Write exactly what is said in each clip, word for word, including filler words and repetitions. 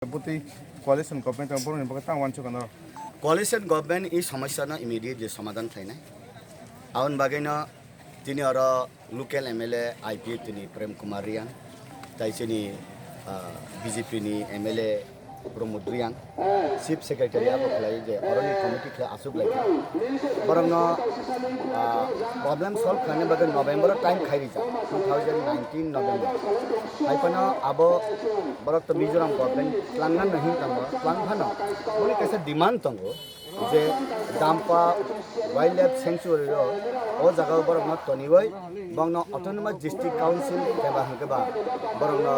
Butui coalition government tong, borok ni bagwi tang uansukha no. Coalition government i somosya no immediately somadhan khlainai. Aboni bagwi no tini oro local M L A I P F T ni Prem Kumar Reang, tai chini, ah, B J P ni M L A Pramod Reang, chief secretary abo khlai je oroni committee khlai achuk lai kha. Borok no, ah, problem solve khlaina bagwi November o time khai rijak, two thousand nineteen November. Hai phano abo borok to Mizoram government tlangna no hing tongo, tlang phano boni kaisa demand tongo je Dampa Wildlife Sanctuary o, o jaga o borok no toniwi bongno Autonomous District Council keba hwnkhe ba borok no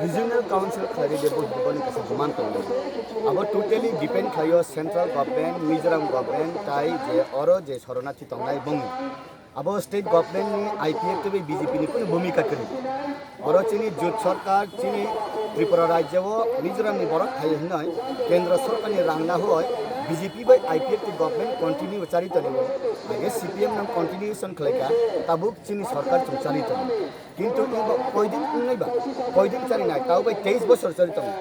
Regional Council khlai ri de, bo boni kaisa demand tongo. Abo totally depend khlaio central government, Mizoram government tai je oro je sorona tongnai bongni. Abo state government ni I P F T bai B J P ni kunu bhumika kwrwi. Oro chini jot sorkar, chini Tripura rajya o Mizoram ni borok phai hwnwi kendra sorkar ni rang na hoi B J P bai I P F T government continue chari tongo. Age C P M no continuation khlai kha, tabuk chini sorkar chung chari tongo. Kintu ibo koidin wngnai ba, koidin chari nai, tabo bai teis bosor chari tongo.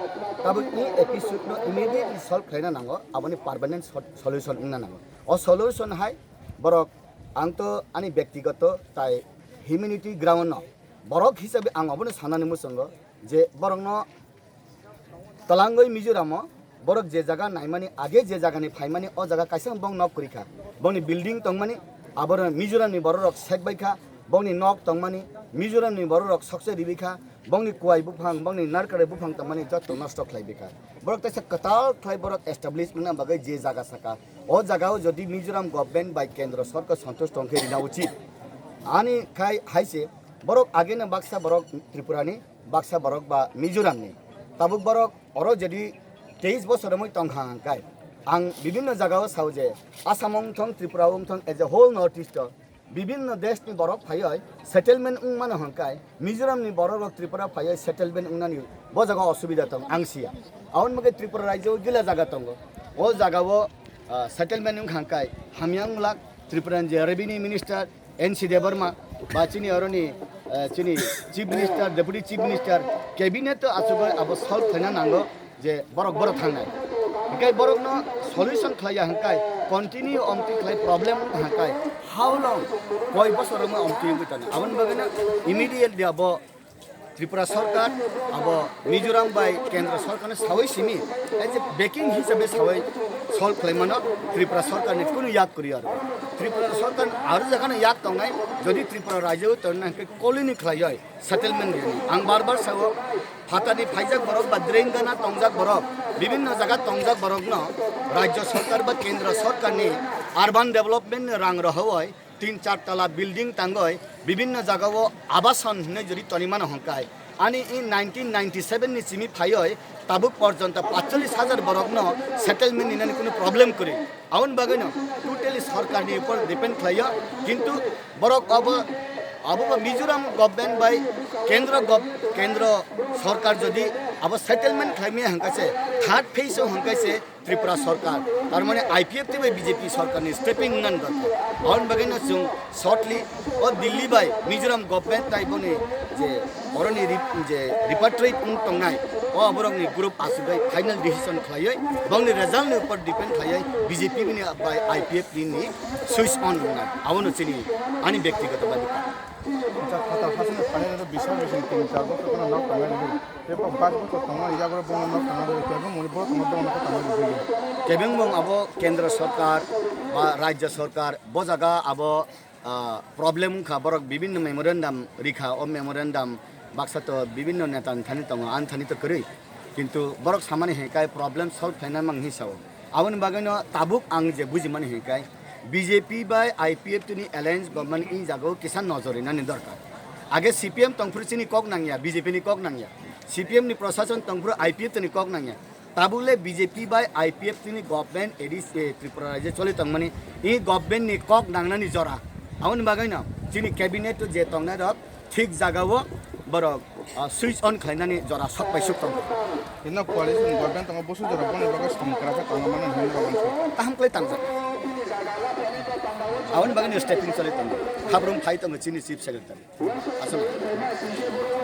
Tabuk ni episode no immediately solve khlaina nango, aboni permanent sol-, solution wngna nango. O solution hai borok Ang to ani bektigoto tai humanity ground no borok hisabe ang obono sanani muchungo je borok no twlangwi Mizoram o borok je jaga naimani, age je jaga ni phaimani, o jaga kaisa bong nok kwrwi kha, bongni building tongmani, abo Mizoram ni borok rok sek bai kha, bongni nok tongmani, Mizoram ni borok rok sokse ribi kha, bongni kuai buphang, bongni narkare buphang tongmani joto nosto khlai bi kha. Borok teisa kwtal khlai borok establish wngna bagwi je jaga saka, o jaga o jodi Mizoram government bai kendro sorkar santush tong khe rina uchit. Ani khai hai se borok age no baksa borok Tripura ni, baksa borok ba Mizoram ni. Tabuk borok oro jodi teis bosor romwi tong kha hwnkhe, ang bibinno jaga o sao je Assam wng thong, Tripura wng thong, as a whole North East o bibinno desh ni borok phaioi settlement wng mano hwnkhe, Mizoram ni borok rok Tripura phaioi settlement wngnani bo jaga osubida tong ang siya. Aboni bagwi Tripura rajyo o gila jaga tongo. O jaga o, ah, settlement wng kha hwnkhe hamya wng glak. Tripura ni je revenue minister N C Debbarma ba chini oroni, eh, chini chief minister, deputy chief minister, cabinet o achugwi abo solve khlaina nango. Je borok borok thangnai. Hingkai borok no solution khlaiya hingkai, continue omtwi khlai problem wngkha hingkai, how long, koi bosor wngma omtwi wngwi tongna. Aboni bagwi no immediately abo Tripura sorkar, abo Mizoram bai kendro sorkar no sawi simi, as a backing hisabe sawi solve khlai mano, Tripura sorkar ni kunu yak kwrwi aro. Tripura sorkar aro jaga no yak tongnai, jodi Tripura rajyo tongnai hingke colony khlaioi, settlement rini. Ang bar bar sao, phatani phaijak borok ba drain gana tongjak borok, bibinno jaga tongjak borok no rajyo sorkar ba kendro sorkar ni urban development ni rang rohoi tin char tala building tangoi, bibinno jaga o abason hinwi jodi toni mano hongkai. Ani in nineteen ninety seven ni simi phaioi tabuk porjonto patchollis hajar borok no settlement ni nani kunu problem kwrwi. Aboni bagwi no totally sorkar ni upor depend khlaio, kintu borok abo, abo bo Mizoram government bai kendro gov-, kendro sorkar jodi abo settlement khlaimaya hingkha se, third phase o hingkha se Tripura sorkar, tar mane I P F T bai B J P sorkar ni stepping wngna ni dorkar. Aboni bagwi no chwng shortly o Delhi bai Mizoram government tai boni je oroni rep-, je repatriate wng tongnai, o borok ni group asugwi final decision khlaiwi, bongni result ni upor depend khlaiwi B J P ni bai I P F T ni switch on wngnai. Abono chini ani bektigoto bhabe kok. Acha, phatar hasing ni phainai rok bising bising tin char bosor kheno nok tangnai rwdi. Tei bo bas bosor tongmani yago rok bono nok tangnai rwdi. Kebeng muni borok tongma bono khe tangnai rwdi. Kebeng bong abo kendro sorkar ba rajyo sorkar bo jaga abo, ah, problem wngkha, borok bibinno memorandum rikha, o memorandum baksa to bibinno neta ni thani tongo, ani thani to kwrwi. Kintu borok samani hingkai problem solve khlaina mang hinwi sao. Aboni bagwino tabuk ang je bujimani hingkai, B J P bai I P F T ni alliance government ni jagao kisa nojor rinani dorkar. Age C P M tongphuru chini kok nangya, B J P ni kok nangya. C P M ni prosason tongphuru I P F T ni kok nangya. Tabuk le B J P bai I P F T ni government A D C, eh, Tripura rajyo choli tongmani, i government ni kok nangnani jora. Aboni bagwino chini cabinet o je tongnai rok, thik jagao borok, ah, switch on khlainani jora sok bai suk tongo. Hino coalition government tongo, busu jora boni bagwi samung kwrak khe tongna mano hwnwi rw uansuk. Kaham khlai tangjak. Aboni bagwino stepping choli tongo. Habrum phai tongo chini chief secretary. Aswk.